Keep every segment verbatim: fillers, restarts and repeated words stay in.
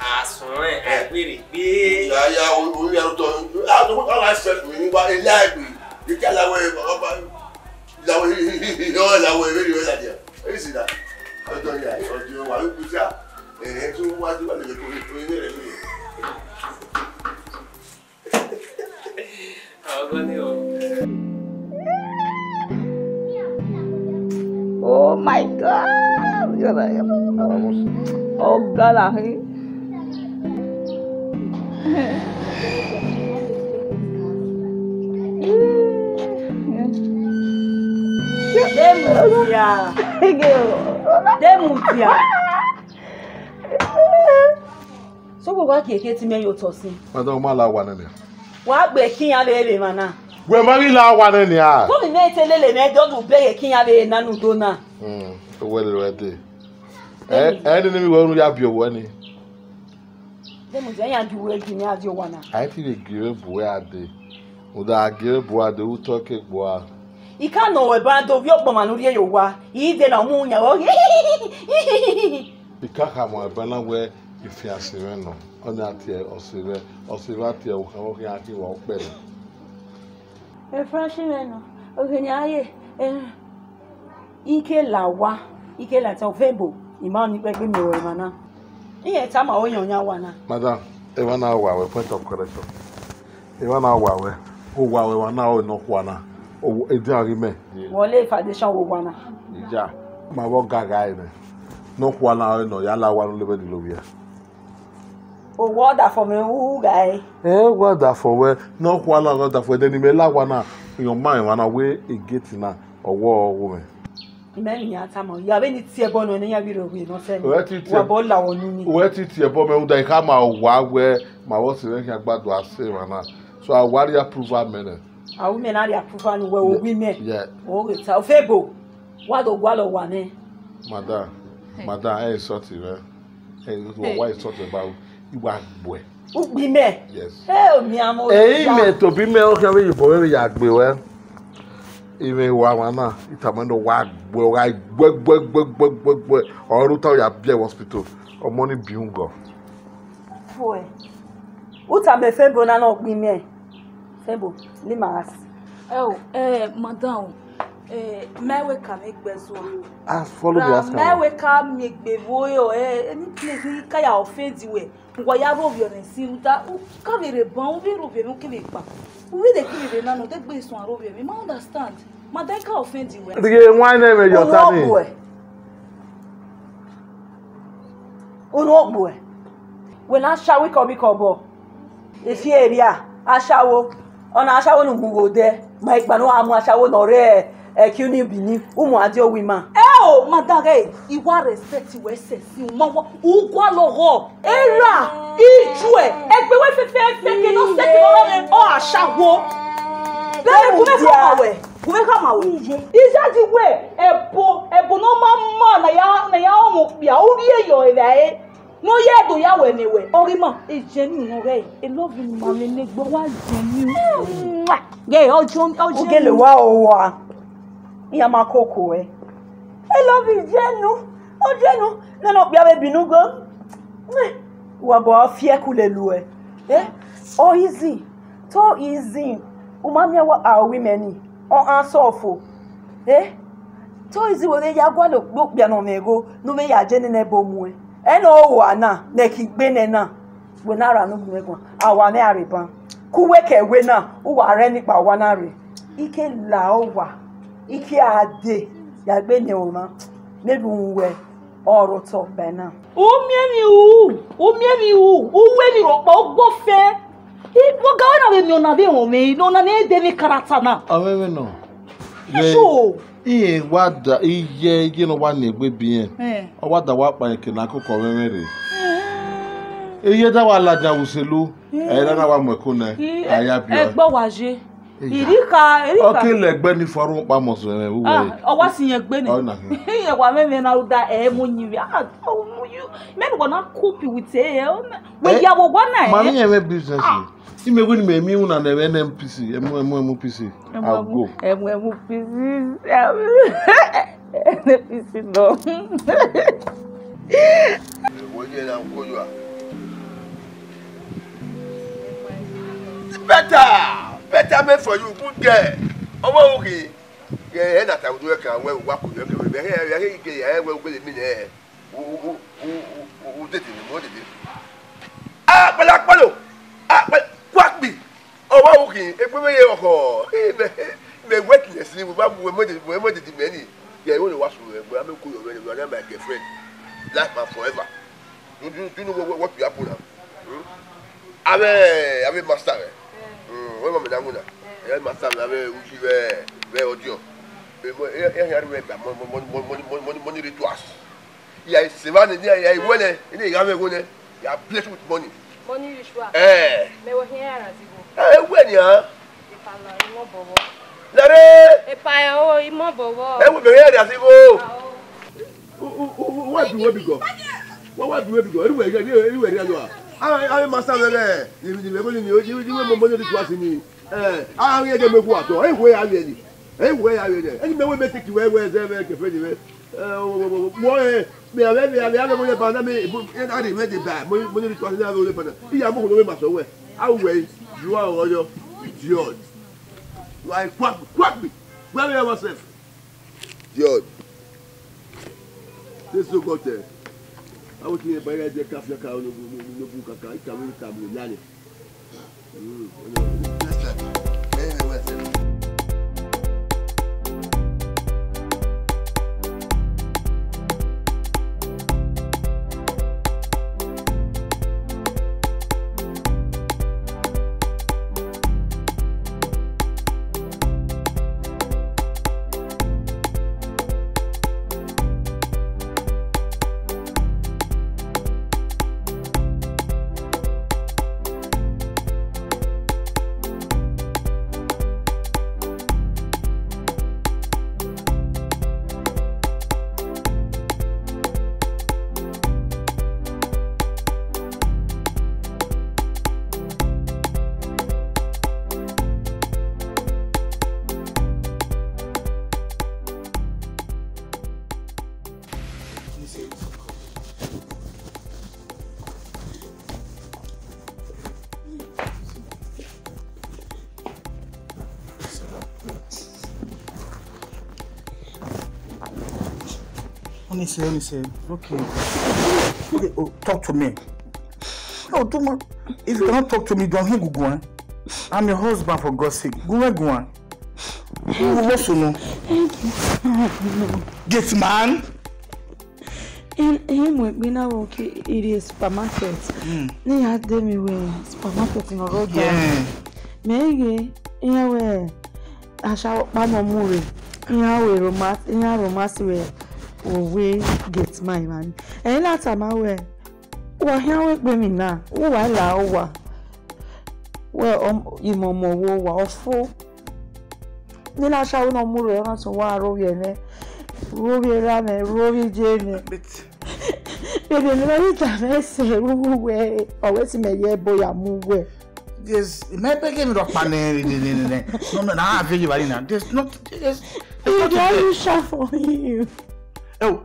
Asọn rẹ agbèrè gbé. Ya, ya, o, o, ya, o, o, a, o, a, a, expect mi, wa, e, la, egbe. Ike la wẹ, ba, ba, ba, la wẹ, hi, hi, hi, hi, ọ, la wẹ, very well, la dia. Easy that. Ọjọ ya, ọjọ wa, o, o, ya. Eh, eh, so, wa, wa, le, le, le, le, le, le. Ọgọ ni o. Oh my God! Ọga la hin. Demudia. Demudia. So wẹ wa gie ehe te imẹ ye otọ sin? Madam, ma la owa nẹ nian. Wa gbe ekin iran vbe emwa na. Wẹ ma ghi la owa nẹ nian. Kọ vbe imẹ te lele mwẹ dọdẹ ube ehe ekin iran vbe na ne u do na. Hmm, wẹ lele wẹ dee. Ẹ, ẹ nene emwi wẹ unu ya biẹ owẹ ni. Demudia, iran gie uwẹ gie ne a die owa na. A i te vbe gie mwẹ bu uwẹ a dee. Rhunmwuda a gie mwẹ bu uwẹ a dee, u tọ ke gbe ua. I ka nọ ruẹ ba do viọ ọkpọnmwa ne u rhie ye owa. I de na mu yan vbọ. I ka khama ruẹ ba na wẹ, I fian sẹ mwẹ nọ, ọnii a tie ọse mwẹ, ọse mwẹ a tie ọvbokhan vbe ọ khian khin wa ukpẹ nọ. Efran sẹ mwẹ nọ, oghẹ ne a ye, eh, I ke la owa, I ke la tẹ ọvẹn ebo, I ma ni kpẹgbe miẹn ruẹ emwa na. Iran tama ore yan owa na. Madam, emwa na wa wẹ point of correction. Emwa na wa wẹ, owa wẹ emwa na ọre nọkhua na, edian ghi mẹ. Wẹ lele foundation vbe owa na. Iya, ma vbe ọga gha re nẹ. Nọkhua na ọre nọ ya la owa ne u lele vbe Ẹdo Ilovia. Owa ọdafọ mwẹ u gha re. Ẹ, owa ọdafọ wẹ, nọkhua na ọre ọdafọ, ẹdẹ ne imẹ la owa na, rẹn ọ ma emwa na wẹ egeti na, ọwọ ọghe mwẹ. Imẹ ne iran tama, ya vbe ni tie ẹbọ nọ ne iran ghi rre ovbi nọ sẹ. Wẹ ti tie, wa bọ la wọ nu ni. Wẹ ti tie ẹbọ mẹ, rhunmwuda I khama owa wẹ ma vbe ọse mwẹ khian gba do a sẹ emwa na. So a wa rhie approval mẹ nẹ. A ru mẹ na rhie approval nu wẹ, o wi mẹ. Yeah. O ghe ta, ofe ebo, wa do gualọ wa nẹ. Madam, madam, ẹ insult mwẹ. Ẹ, wa, wa insult mwẹ ba, I wa gbuẹ. Ugbi mẹ. Yes. Ẹ, omianmwẹ. Ẹ, imẹ tobọ imẹ, ọ khian vbe ye obọ mwẹ vbe ya gbe wẹ. Imẹ wa mwa na, I tama nọ wa gbuẹ, ọ gha gbuẹ, gbuẹ, gbuẹ, gbuẹ, gbuẹ, gbuẹ. Ọ rre uta, ọ ya biẹ vbe hospital. Ọmọ ni biẹ ugọ. Fuẹ. Uta mẹ fẹ ebo na nọ gbi mẹ. Fẹ ebo, ni ma ask. Ẹ o, ẹ, madam o, ẹ, ma wẹ ka miẹn egbe zua. Ask, follow me, ask. Ma wẹ ka miẹn egbe vbo ẹ, any place ni ka ya offend wẹ. Wa ya rhovbiẹ ọnẹ sin, rhunmwuda u ka vbe rre ban, u vbe rhovbiẹ mwẹ, u kevbe kpa. U vbe de gbe vbe na nọ, de gbe suẹn rhovbiẹ mwẹ, ma understand. Ma da ka offend wẹ. Rhie wine mwẹ ye ọta ni. Unu ọ gbuẹ. Unu ọ gbuẹ. Wẹ ne ashawo ikọbikọ obọ. Efi eria, ashawo. Ọna ashawo ne u mu ghe odẹ, ma ikpa ne u gha mu ashawo ne ọ rre ẹki uni bini, u mu a die owa ima. Ẹ o, madam ghẹ, I wa respect wẹ sẹsin, u ma wa, u gualọ ọghọ, erha, ijuẹ, ẹgbẹ wẹ fẹfẹfẹ ke ne ọ sẹtin ne ọ rre ọ ashawo. Ghẹ, gu mwẹ khama wẹ, gu mwẹ khama wẹ. Iyadi wẹ, ẹbo, ẹbo ne ọ ma ma ne a ya, ne a ya rọnmwẹ okpia, u rhie yọ evbare. Ne ọ ya do ya wẹ ne wẹ, ọ ghi ma, e genuine nọ ghẹ, e love you, ma mwẹ ne egbe wa genuine. Ghẹ, ọ genuine, ọ genuine. U gele wa owa, iran ma koko ẹre. E love you genuine, ọ genuine, nene okpia vbe binu go. Wa bọ fi ẹku lele uẹ. Eh? Ọ easy, to easy. U ma miẹn wa a owa imẹ ni, ọ answer fo. Eh? To easy, wẹ ya gualọ okpia ne ọ mwẹ igho, ne u vbe ya je nene ẹbo muẹn. Ẹnẹ ọ wa na, ne ẹki gbe nẹ na, wẹ na ra ne u gu mwẹ guan, a wa mwẹ a rre ban. Ku uwẹ ke ẹwe na, u wa rẹ ni kpa owa na rre. I ke la owa, I ke a dee, ya gbe nẹ ọmwa, maybe u wẹ ọ rre otọ by now. U miẹn emwi ru, u miẹn emwi ru, u wẹ emwi rhọkpa, u gbe ofẹn. I, vbe ọga wẹ na vbe miẹn ọna vbe rọnmwẹ, ne ọna ne de emwi character na. Ọ mwẹ vbe nọ. Eso. Iye wa da, iye, iye ne ọ wa ni egbe biẹ. Eh. Ọ wa da wa kpa eke ne a koko ọmwẹmwẹ rre. Eh. Iye da wa ladian vbe uselu, eh, ẹ i ra na wa mu ẹko nẹ, eh, a ya biẹ. Ẹgbẹ wa ye. Eya. Iri kha, iri kha. Ọ ke lẹ ẹgbẹ ni fua ru kpa mọ sẹ mwẹ, uwẹ. Ah, ọ wa si yẹn egbe nẹ. Ọ na hin. Iye wa mwẹmwẹ na ru da ẹ mu yin vbe. Ah, oh, you, mẹ ne wa na cope with ẹ, ẹ, ọ na. Wẹ ya vbe owa na, ma ẹ? Ma mi yẹn mwẹ business. Ah. Imẹ wẹ ne imẹ miẹn una nẹ vbe N N P C, emu, emu, N N P C. Emu, emu, emu, N N P C. N N P C nọ. Wo ye na ko yo a. Better, better made for you, good girl. Ọmọ wo kì í? Ẹ na ta ojú ẹ kan, wẹ wa kò yọ kẹwẹ, ẹ ẹ ẹ ẹ wẹ gbélé mi nẹ. U, u, u, u, u, u dede ni, mo dede. Akpala kpalo, akpala kwakpi. Ọ wa wu khin, egbe vbe ye ọkhọ. Mẹ, mẹ witness ni, mo ba mu, mo dede, mo dede mẹ ni. Yeah, you know what, mo am ko yo, mo am my girlfriend. Life and forever. Do, do, do you know what, what, what will happen now? Hmm? Ave, ave master, eh? Hmm, wẹ ma mẹ na wuna. Ave master, ave uji vẹ, vẹ audio. Eh, mo, eh, eh, eh, mo, mo, money rituals. Ya sẹ evba nẹ, ya, ya wẹ nẹ, ene I gha mwẹ ẹghẹ nẹ, ya bless with money. Money ritual. Eh. Mẹ wẹ hiẹn ra zigho. Eh, wẹ nian. Epa la, imọ bọbọ. Lare. Epa ẹ o, imọ bọbọ. Ẹ wẹ mẹ hiẹn ra zigho. Ah, o. U, u, u, u, wa bi, wa bi gọ. Wa, wa bi, wa bi gọ. Eri wẹ, eri wẹ, eri wẹ, eri wẹ. Ah, ah, master wẹ, wẹ. Ni, ni, ni, ni, ni, ni, ni, money rituals ni. Eh, ah, we dey make what? Eh, where are you? Eh, where are you? Any me we make it where, where, where, where, where, where? Eh, wo, wo, wo, wo, wo, eh, me ave, me ave, ave, mo ye ba na me, mo, eh, na re me de ba, mo, mo ni to na ave ba na. Iya mo ko me ma so we. How we? You are all your idiot. You are a quack, quack me. Where are yourself? Idiot. This so got there. I want to buy a kafia ka no bu kaka, ika mi ka mi lale. Listen, listen. Okay. Okay, oh, talk to me. No, do ma. If you cannot talk to me, don't hang guan. I'm your husband, for God's sake. Guan, guan. What's no? Gate man. He mu egbe na vbe ọ ke rrie supermarket. Ne iran dẹ emwi vbe supermarket ne ọ rre ọdia. Yeah. Mẹ ghe, iran wẹ ashawo ọkpa ne ọ mu rre, iran wẹ romance, iran romance vbe owe gate man emwa ni. Ẹ i na tama wẹ, wa khian wẹ egbe emwi na, wẹ uwa la uwa. Wẹ, imọmọ wo wa ọfo. Ne na ashawo ne ọ mu rre, ọ na sẹ uwa aro vbiẹ nẹ, aro vbiẹ erha mwẹ, aro vbiẹ iye mwẹ. But Bebe, ne ọ rhie tama ẹsẹ ru wẹ, ọ wẹ si mẹ ye ẹbọ ya mu wẹ. There's, mẹ bẹgẹ emwi rhọkpa nẹ, nẹ, nẹ, nẹ, nẹ. No, no, na a vẹ ye vba ni na. There's not, there's, there's He nothing very there. Sure for you. Oh.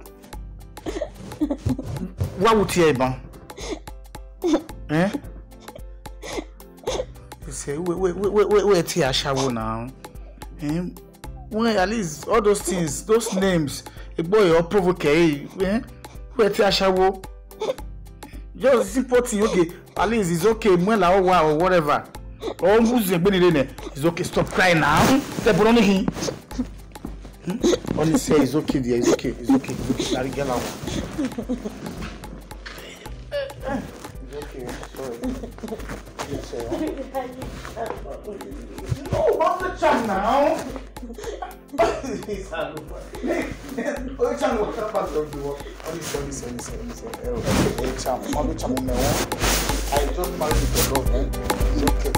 Wa wu tie ban. Eh? He say, we, we, we, we, we, we tie ashawo now. Eh? Well, at least all those things, those names, egbe ọ provoke, eh? We tie ashawo. Just simple thing, okay. At least it's okay. Mwẹ la owa or whatever. Or who's the benefit? It's okay. Stop crying now. Step on him. Hmm? Honey say it's okay, dear. It's okay. It's okay. It's okay. Carry girl out. It's okay. Sorry. Yes, sir. No, what's the chat now? It's a Oye, Cham, what about the work? What is, what is, what is, what is, eh, eh, Cham, what is Cham, man? I just married with your love, eh? It's okay.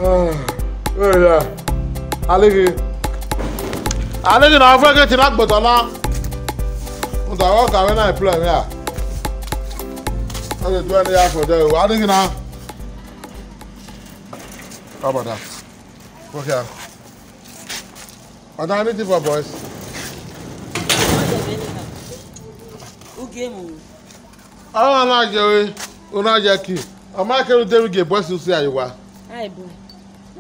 Ah, oh yeah. Alege. Alege na, ọfẹ ke tina gbọtọ na. Nda wọ ka vbe na problem ya. Alege na. How about that? Okay. Madam, anything for boys? Ugie mu. Ọ na ye, ọ na ye ki. Ọ ma kẹre u de vbe gie boys usi aye wa. Ai bu,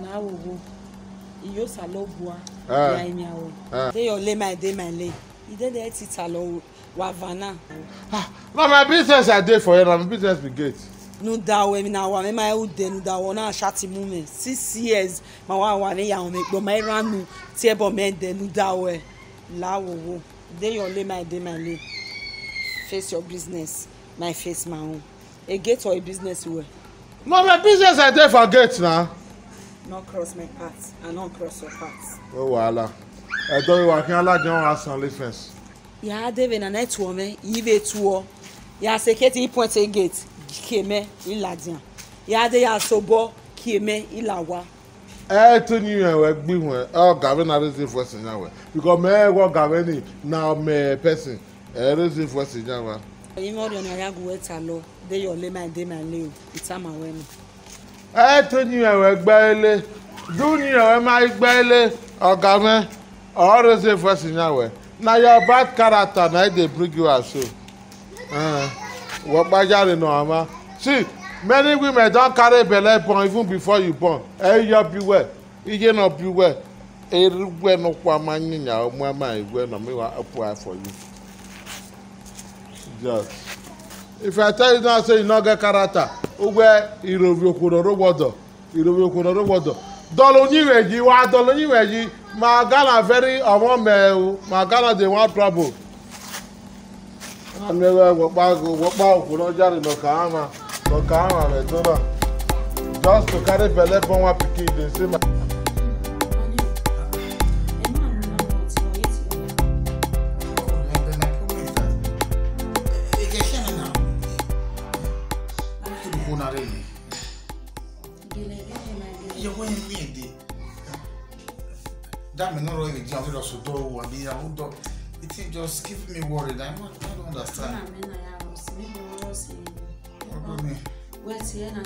na wo wo. Iyo Osanobua, ah, ya imian wo. Ah. De your lay my day my lay. I de de ti ta lọ. Wa va na. Ah, na my business I dey for here, na my business be gate. Nu da wẹ, emwi na wa mwẹ ma ru de, nu da wẹ, ọ na chat mu mwẹ. Six years, ma wa wa vbe ya mwẹ, but ma i rhan nu, tie ẹbọ mẹ dẹ, nu da wẹ. La wo wo. De your lay my day my lay. Face your business, my face my own. A gate or a business wẹ? Na my business I dey for gate na. No cross my path, I no cross your path. No wahala. Ẹdọ wa khian ladian, wa san lifẹns. Ya de vbe nana tuọ mwẹ, I vbe tuọ. Ya sẹ kete I point a gate, kie mẹ, I ladian. Ya de ya sẹ obọ, kie mẹ, I la owa. Ẹ te ni mwẹ wẹ gbe iwẹn, ọga mwẹ na raise voice yan wẹ. Because mẹ wẹ ọga mwẹ ni, na mẹ person, ẹ raise voice yan wa. Emwi ọrriọ ne a ya gu wẹ ta lọ, de your lay my day my lay o, I tama wẹ nọ. Ẹ te ni mwẹ wẹ gbe ele, do ni mwẹ ma gbe ele, ọga mwẹ. Ọ raise voice yan wẹ. Na your bad character na e dey bring you out so. Eh, wẹ ọkpa ya rre nọ mwa. See, many women don carry belle born even before you born. Ẹ yọ bi wẹ, iye nọ bi wẹ, erriọ wẹ nọkhua ma yin yan, ọ mu ama wẹ nọ, me wa apply for you. Just. If I tell you now say you no get character, uwẹ irovbi okhuo nọ rre owọdọ. Irovbi okhuo nọ rre owọdọ. Dọlọ uyinmwẹ yi, wa dọlọ uyinmwẹ yi. Ma Ghana very ọmọ mẹ o. Ma Ghana dey one trouble. Amiẹn wẹ wẹ ọkpa, wẹ ọkpa okhuo nọ ya rre nọ ka mwa, nọ ka mwa vbe ẹdẹ na. Just to carry belle born one pikin, they say my That may not really be a little so dull, I mean, I would do. It is just giving me worry. I don't, I don't understand. What do you mean?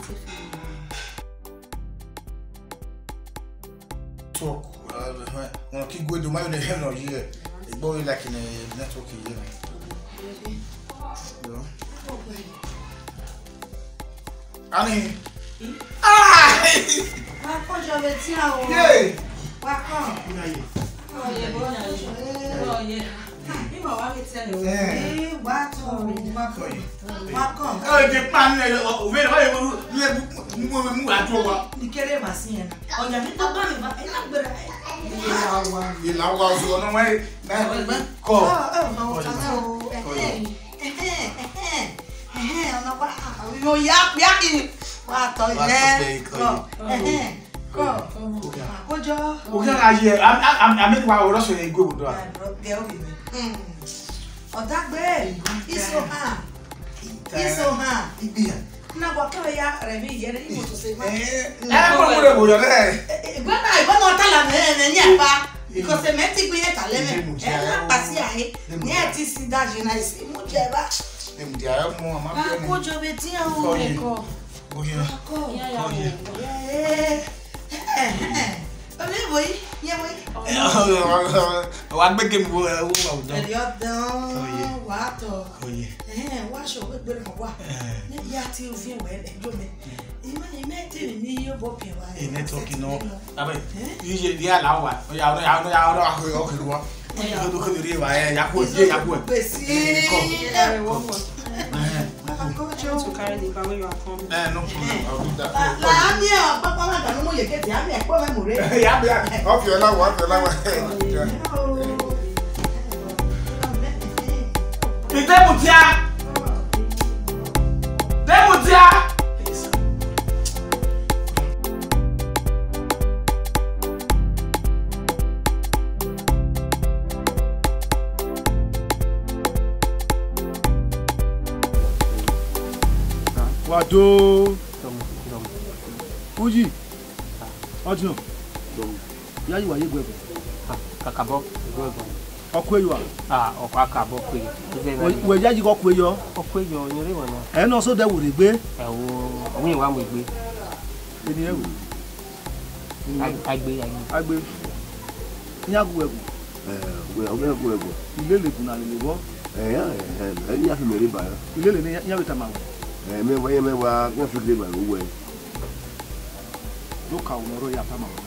Talk. Uh, uh, uh, keep going. Do my own help here. It's boring like in a network here. Yeah. Ani. Ah! Wa kọjọ vbe tian o. Yay! Wa kọ. Ina ye. Oye, oye. Ima wa vbe tian o. Eh. Eh, wa tọ, wa kọ. Oye. Wa kọ. Oye, pa ni o, o vbe, o vbe, le mu, mu, mu atuo wa. Ni kere ma si yẹn na. Ọya, ni to ba mi ba, ẹ na gbera. Ila wa. Ila wa, so no way. Na, na, kọ. Oh, oh, no, oye. Kọ. Eh, eh, eh, eh. Ẹhẹn, ọna wa, ah, yo ya, ya kini. Wa tọ. Wa ye. Tọ pé ikọ kọ. Yìí. Ẹhẹn, kọ. Oya. Akojo. Oya, a ye, a, a, a, a make wa oro so ye go do a. Ah, bro, girl, we. Hmm. Ọdagbe, iso ha. Iso ha. Igbiyan. Na wa kẹrẹ ya rẹ mi yẹrẹ, imoto se ma. Eh, eh, mo mo re wo yo re. Eh, eh, gbe na, gbe na ta la me, me ni apa. Because me ti gbe ye ta le me. Eh, na pasi a he. Ni e ti si da je na isi, mu je ba. Dem dia mo ma. Ba ko jo be ti a o. Oye. Oye. Ko. Ya, ya, oye. Eh. Ole boy, ye boy. Wa gbe game wo, wo wa udan. Ẹ̀rí ọdán, oye. Wa tọ. Oye. Eh, wa sọ pé gbẹrẹ wa. Eh. Ni ya ti o fi wẹ ẹjọ mi. Ima, ima ti ni yo bo pie wa. Eh, network no. Abe, iye, iye ala wa. Oya, oya, oya, oya, oya, oya, oya. Oya. Odo ko ri wa, eh, ya ku, ye, ya ku. Pesi. Eh, ko. Eh, to carry the bag when you are coming. Eh, no problem. I'll do that. La, la, ami o, papa ma da no mo ye ke ti, ami e po me mo re. Ya be, off your law, off your law. Itemutia! Temutia! Wa do. Uyi. Ọdiọn. Ya yi wa ye guẹguẹ. Ah, kakabọ, guẹguẹ. Ọkue yọ a? Ah, ọkọ akabọ kue. Wẹ, wẹ ya yi ghe ọkue yọ? Ọkue yọ, yẹn rre wẹ nọ. Ẹ nọ so dẹ wo rre gbe? Ẹ wo, ọwẹ wa mu egbe. Eni ẹ wo? Agbe, agbe. Agbe. Iran gu ẹgu. Ẹ, wẹ, wẹ gu ẹgu. Ilele bu na lele vbọ. Ẹ, ẹ, ẹ, ẹ, iran fi mẹ rre ba ya. Ilele ne iran vbe tama wẹ. Ẹ, mẹ wa, mẹ wa, iran fi rre ba ya wẹ. Do ka unu ọrọ ya tama wẹ.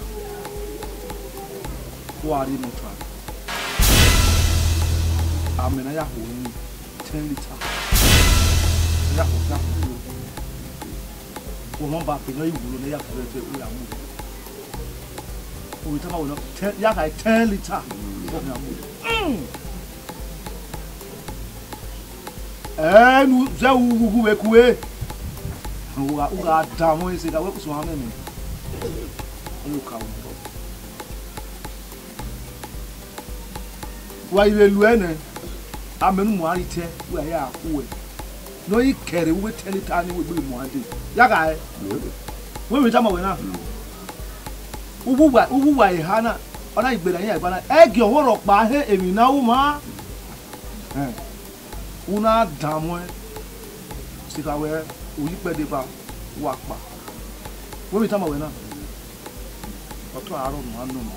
Ko a rhie unu tuan. Amẹ ne a ya ho ẹrinmwi ten litre. Ne a ya ho, ne a ya ho. Wẹ ọmọ ba pe ne ọ i wulo ne a ya fẹfẹfẹ, u ya mu. Ovbi tama wẹ nọ, ten, ya kha ten litre. Wẹ ọ ya mu. Mm. Ẹ nu zẹ wu wu vbe kue. U gha, u gha danmwẹ ẹse gha wẹ kusuan mwẹ nẹ. Ọ yo ka wẹ. Wa i vbe lu ẹnẹ, amẹ ne u muan rhie itẹ, wẹ a ya khu ẹe. Ne ọ i kẹre, u vbe tẹn ne I ta ne wẹ egbe muan dee. Ya gha ẹe. Wẹ vbe tama wẹ na? U vbe uwa, u vbe uwa eha na, ọ na i gberra iran eva na. Ẹgiẹ ọhọ rhọkpa he emwi ne a ru ma. Ẹn. U na danmwẹ, sikha wẹ, u yi ikpẹdẹ ba, wa kpa. Wẹ vbe tama wẹ na? Ọ tọ aro ne u gha nọ mẹ.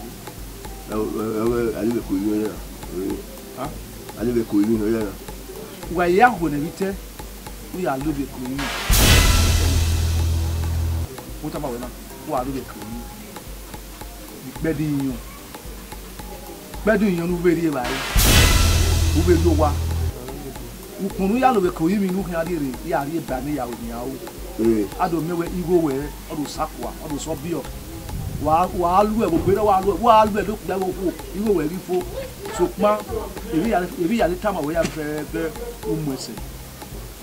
Ẹ, ẹ, ẹ, a lele ko yin ya. Ha? A lele ko yin ya. Wa ya ho ne vbe itẹ, u ya lele ko yin. Wẹ tama wẹ na, u wa lele ko yin. Ikpẹdẹ iyọn. Ikpẹdẹ iyọn ne u vbe rri evbare, u vbe rri owa. Ukpọn ne u ya lele ko yin emwi ne u khian rhie rre, I ya rhie ba ne ya ru emwi aro. Eh. A do miẹn wẹ igho wẹ, ọ do sa kua, ọ do sa ọbiọ. Wa, wa lu ẹvbo gbe, wa lu, wa lu ẹvbo do kpia vbe okhuo, igho wẹ ghi fo. Sokpan, emwi ya, emwi ya ne tama wẹ ya fẹfẹfẹ, u mu ẹsẹ.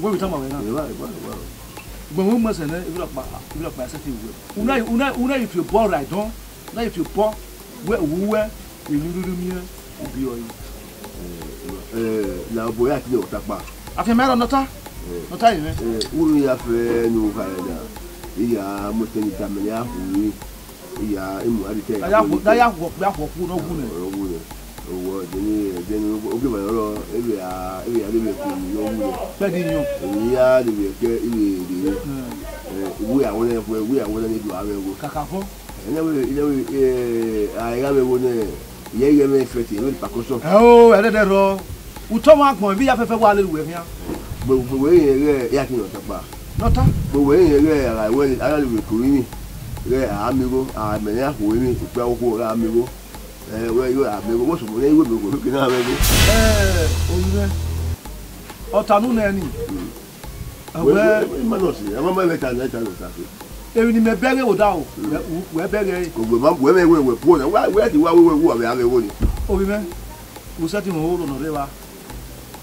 Wẹ vbe tama wẹ na? Eva, eva, eva. Gbẹn wẹ mu ẹsẹ nẹ, ivbi ọkpa, ivbi ọkpa ẹsẹ te wẹ. Una, una, una if you ball right down, una if you ball, wẹ, wu wẹ, emwi rhirhi miẹn, ubi ọre. Eh, eh, la obọ ya ti ne ọtakpa. Afianma rọ nọta, eh, nọta yẹn. Eh, unu ya fẹ nu kha ẹdẹ. Iya, mo tẹ ni ta mẹ ya hu. Iya, emu a di kẹ ya. Da ya hu, da ya hu, ya hu ọkhu ne ọ wu nẹ. Ọ wu nẹ. Owọ, deni, deni, oge ma yọrọ, ebe a, ebe a, ebe ku ni ọ wu nẹ. Pẹ di yọn. Eni ya de vbe kẹ, ebe de. Hmm. Eh, iwu ya wọnẹ, iwu ya wọnẹ ni du avẹ wo. Kaka fo. Ene we, ene we, eh, a ya vbe wo nẹ, iye iye mẹ fẹti, ebe pakọsọ. Ẹ o, ẹdẹdẹ rọ. Utọ mwa agbọn, ivbi ya fẹfẹ wa lele uwẹ khian. Gbe, gbe wẹ rẹn ghẹ, ya ti nọ takpa. Nọta. Gbe wẹ rẹn ghẹ, a gha wẹ, a gha lele ku rinmwi. Ghẹ, a mi gho, a mẹ ne a hu rinmwi, ukpẹ okhuo gha mi gho. Ẹ, wẹ, igho a mẹ igho, wẹ sọmọ ne igho mẹ igho, ke na mẹ igho. Ẹ, oyi mwẹ. Ọ ta unu nẹ ni. Mm. Wẹ, wẹ, wẹ, ima nọ si, ama ma vbe ta nẹ, ta nọ ta si. Emwi ne imẹ bẹghe vbe odaro, mm, wẹ, wẹ bẹghe ẹre. Wẹ ma, wẹ mẹ, wẹ, wẹ puo nẹ, wẹ, wẹ ti wa, wẹ, wẹ, wẹ, wẹ, wẹ, wẹ ni. Ovbi mwẹ, u sẹtin mwẹ oro nọ rre evba.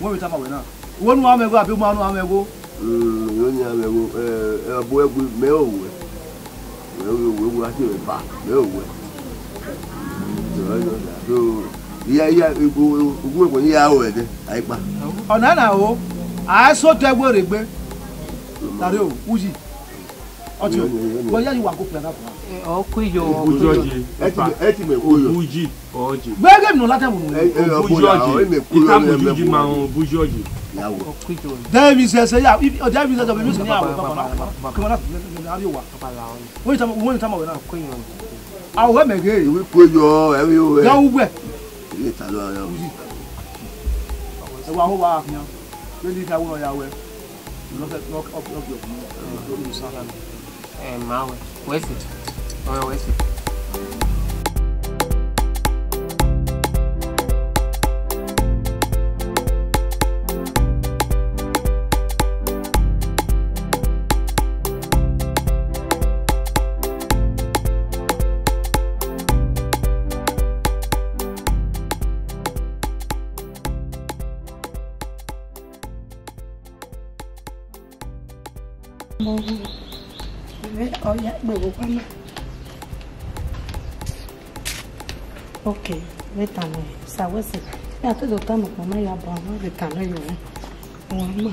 Wẹ vbe tama wẹ na. Wẹ unu a mwẹ igho, abi u ma unu a mwẹ igho. Mm, wẹ unu a mwẹ igho, ẹ, ẹ, ọbo ẹgbe, mẹ ọ wẹ. Mẹ ọ wẹ, wẹ, wẹ, a si mwẹ ba, mẹ ọ wẹ. So, iya, iya, ugu, ugu, ugu, iya, o, ẹdẹ, a i kpa. Ọna na o, a so dẹ wẹ rre egbe. Tare o, uyi. Ọtí o, wẹ ya yi wa ko pẹ na. Ọ ku iyo. Obujoji. Ẹ ti mẹ, ẹ ti mẹ ku iyo. Obuji, ọji. Gbẹgẹ mi nọ ladian mu. Ẹ, ẹ, Obujoji. Ẹ mẹ ku iyo, ita mu ẹ mẹ juji ku ma iyo. Obujoji. Ya wọ. Ọ ku iyo. David sẹ sẹ ya, ibi, ọ David sẹ sẹ, mi sẹ ni ya wọ, papa na, papa na, papa na, a ri owa. Wọ́n yìí tama, wọ́n yìí tama wẹ̀ náà. Ọ ku iyo. A wẹ mẹ ghe. Iwi ku iyo, ẹ ri o. Ya wẹ. Ẹ ta lọ ya. Ẹ wa ho wa afian. Wẹ ni ka wọ ya wẹ. Nọ fẹ, nọ, ọ, ọ, ọ, ọ, ọ, ọ, Ẹ, ma wẹ. Wẹ si. Ọ, wẹ si. Ọ ya gbe vbe owa na. Ok, vbe tama ẹre, sa wẹ sẹ. Ya te do tama ọkpa na ya ba ọmọ vbe tama ẹre. Wa ma.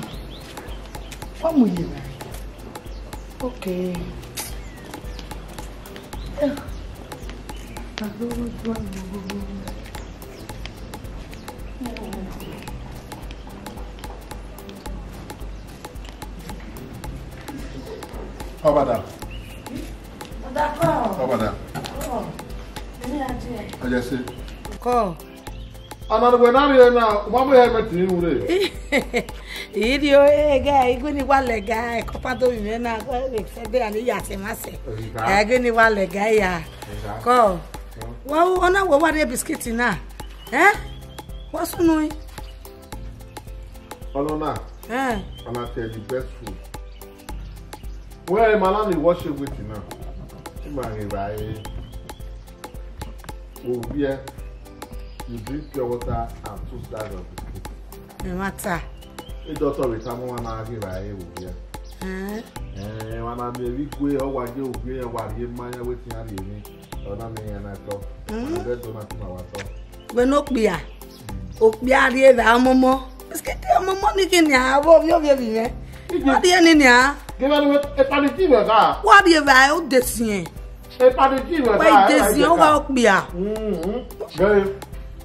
Wa mu ye ra. Ok. Ọbada. Ọbada. Ọbada. Ọ ya sẹ. Kọ. Ana ne uwẹ na rhie na, u ma mu helmet ni ru re. Idio ega, igu ni wa lẹga, kọpa do mi na, ẹgbẹ ani ya sẹ ma sẹ. Ẹga. Ẹga ni wa lẹga ya. Ẹga. Kọ. Wa, ọna wẹ wa rhie biscuit na. Eh? Wa sunu. Ọnọ na. Eh. Ọna tẹ the best food. Wẹ ma na ni wash away na. Ima ghe vba re. Ovbiẹ, you drink pure water and two slices of biscuit. Ẹ ma ta. E doctor vbe tama uwa na ghe vba re ovbiẹ. Eh. Eh, wa na miẹn vbe igue, ọ wa ye ovbiẹ, wa rhie ma ya wetin a rhie ni. Ọ na miẹn iran na tọ. Mm. Ẹdẹ do na ti ma wa tọ. Wẹ ne okpia. Okpia rhie vbe ọmọmọ. Biscuit ọmọmọ ni khin nian, avbe ovbi ovbi mwẹ. Ije. Ọ rhie ni nian. Gẹvbe ne epani ji vbe gha. Wa rhie vbe ode siẹn. Epani ji vbe gha. Wa ide siẹn, ọ gha okpia. Mhm. Gẹvbe,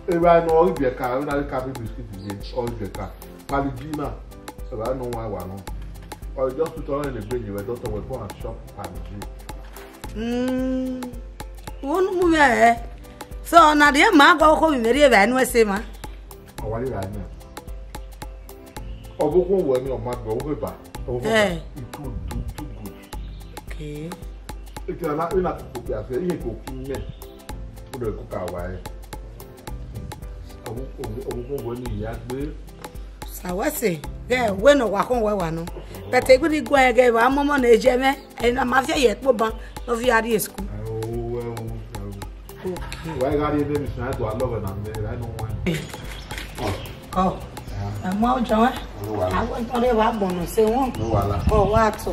evba nọ ọ ghi biẹ ka, ọ na ka bi biscuit ye, ọ ghi biẹ ka. Pali ji na, evba nọ wa wa nọ. Ọ just put on the bed, you were just a weapon and shop pali ji. Mm. Wo nu mu mwẹ hẹ. So, na rhie ma gọ okhuo vbe imẹ rhie vbe enu ẹse ma. Ọ wa rhie vbe enu. Ọ vbe okhuo wẹ ni ọ ma gọ, ọ vbe ba. Ọ vbe ba. Eh. It will do too good. Okay. Eke na, ina ko ko pia se, ihe ko ki mẹ. Ko de ko ka wa e. Ọ vbe, ọ vbe, ọ vbe okhuo wẹ ni ya gbe. Sa wẹ sẹ, ghẹ wẹ ne ọ wa khọn wẹ wa nọ. But egbe ni guẹ ghẹ vbe ọmọmọ ne je mwẹ, ẹ na ma viẹ ye ẹkpo ban, ne ọ viẹ a rrie school. Ẹ o, ẹ o, ẹ o. Okay. Wa gha rrie ebe ni sẹ, a do a lọghọ na mẹ, ra nọ wa. Kọ. Ẹ ma o jọ ẹ. No wahala. A wẹ tọ rre vbe agbọn nọ sẹ wọn. No wahala. Kọ wa tọ.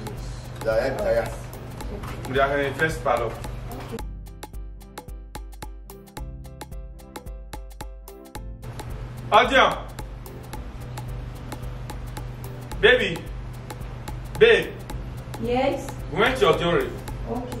Jesus. Jaya, jaya. Mu dia hẹn first padlock. Ọdiọn. Baby. Babe. Yes. Wẹn tie ọdiọn rre. Okay.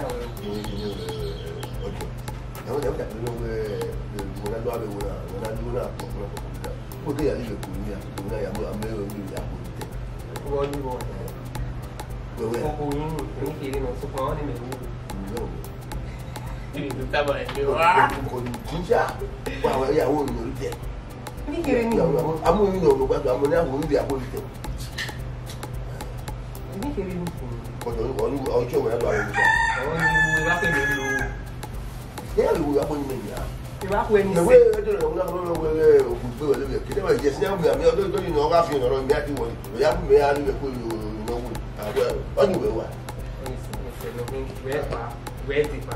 ya wẹ. Ọjọ. Ẹ̀wọ̀n ẹ̀wọ̀n dàbí ló wẹ, ẹ̀wọ̀n náà ló wà lówó náà, ẹ̀wọ̀n náà lówó náà pọ̀ pọ̀ pọ̀ pọ̀. Ó dé yàrá ìwé kò ní àkókò náà yàgò àmọ́ ẹ̀rọ ní ìwé àpò ìtẹ̀. Wọ́n ní wọ́n. Wẹ̀wẹ̀. Ọkọ̀ yín nù, ní kéré náà, sọ fún àwọn ní mẹ̀wọ́. Ìlú tábà ẹ̀ lé wá. Kò ní jíjà. Wà wẹ̀ yàwó ìlú tẹ̀. Ní kéré ní. Àmú ìlú náà ló gbàgbọ́, àmọ́ ní àwọn onídìí àpò ìtẹ̀. Ní kéré ní. Kọ̀dọ̀ ọjọ́ ìwé àgbà rẹ̀ nígbà. Àwọn ìlú ìwé wá pẹ̀lú ìlú. Ẹ yà lè wo ìyàpọ̀ yín mẹ́yìn á. Ìwà kú ẹni Ẹ̀wẹ́ sẹ́. Ẹjọ́ ìrìn àwọn ọlọ́run wẹ̀ ẹ̀ òkú gbé wọlé bẹ̀. Kí ẹ bá jẹ sí àwọn àmì ọjọ́ ìjọ yìí ni wọ́n wá fi ọ̀rọ̀ mi àti wọ̀nyí. Ìyá mi á rí ẹ̀kọ́ ìlú ìnáwó. Àbúrò ọ̀nì ìwẹ̀ wà. Wẹ́ẹ̀ pa, wẹ́ẹ̀ ti pa.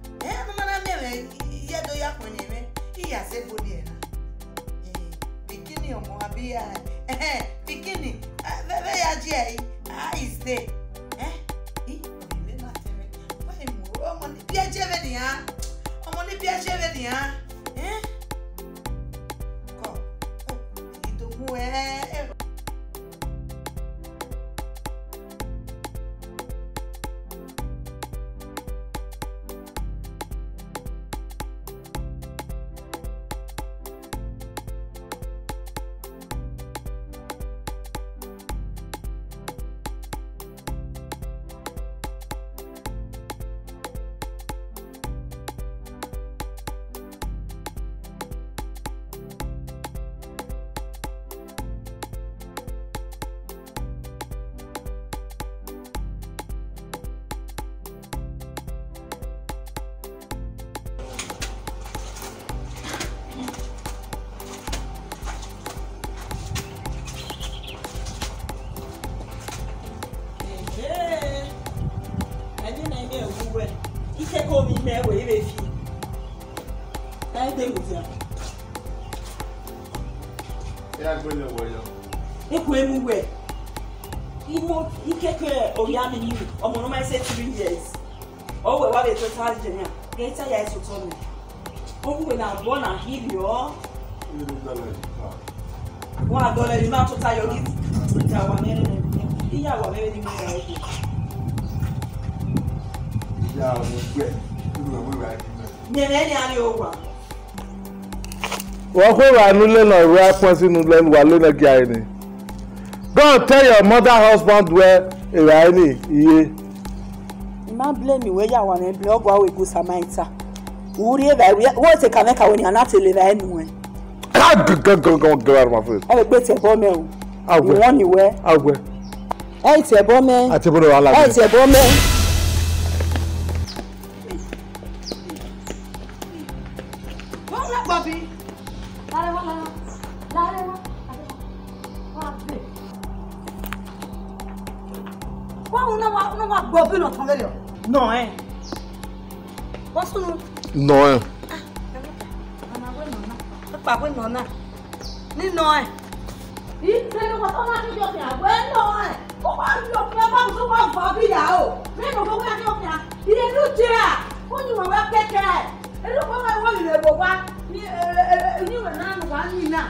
Eh, ne ma na miẹn mwẹ, I ya do ya khuẹnnẹ mwẹ, I ya sẹ body ẹre na. Eh, bikini ọmọ abi ya, eh, bikini, eh, vbe, vbe ya gie ẹre, ah, is there. Eh, I, ọ rhie mwẹ na tẹn mwẹ. Wa mu ọmọ ni biẹ je vbe nian. Ọmọ ni biẹ je vbe nian. Eh? Kọ, oh, I do mu ẹre. Ẹhẹn. Ẹni na imẹ wu wẹ, ikẹkẹ ovbi mẹ wẹ i vbe fi. Ẹ i de mudia. Ya gbele wẹ yọ. Eku emu wẹ. Imo ikẹkẹ ovbi ami ni, ọmọ ne ọ ma sẹ three years. Ọ wẹ wa vbe tota jẹ na, ghe ta ya eso tọ mẹ. Ọ wẹ na bọ na hi rriọ. Wa dọlẹ ni ma tota yọ ghi. Ja wa mẹ, iya wa mẹ ni mẹ ya ego. Iya, mo gbẹ. Irú ẹ̀wọ̀n ìwà ẹ̀dín náà. Mẹ mẹ ni a ri owa. Wa khuẹ evba ne u lele ọre a kpọẹn si ne u lele, wa lele nẹ gia ẹre ni. Go and tell your mother husband wẹ evba ẹre ni iye. I ma blame wẹ ya wa mwẹ blame, ọ gua wẹ gu Samaita. U rhie evba, wo te ka mwẹ ka wẹ ni a na te le evba ẹre nuẹn. Ka gangan get out of my face. Ẹ vbe gbe te ẹbọ mẹ o. Awẹ. Ìwọ ni wẹ. Awẹ. Ẹ i te ẹbọ mẹ. Ati ẹbọ mẹ wa la. Ẹ i te ẹbọ mẹ. Wa la, Bobby. Lare wa, lare wa. Lare wa. Wa be. Wa, una wa, una wa gbọ bi nọ tọn vberriọ. Nọ ẹ. Wa sunu. Nọ ẹ. Ah, ọna wẹ nọ na. Papa wẹ nọ na. Ni nọ ẹ. Ih, vbene wa tọ na ghi yọ khian, wẹ nọ ẹ. U wa yọ khian, ma sẹ wa va vbe ya o. Vbene wa yọ khian, I re nu tie ra. Uyi wa wa kẹkẹ. Eno wa wa wa vbe vbe owa. Ni, eh, eh, eh, ni wẹ na nu wa ni na.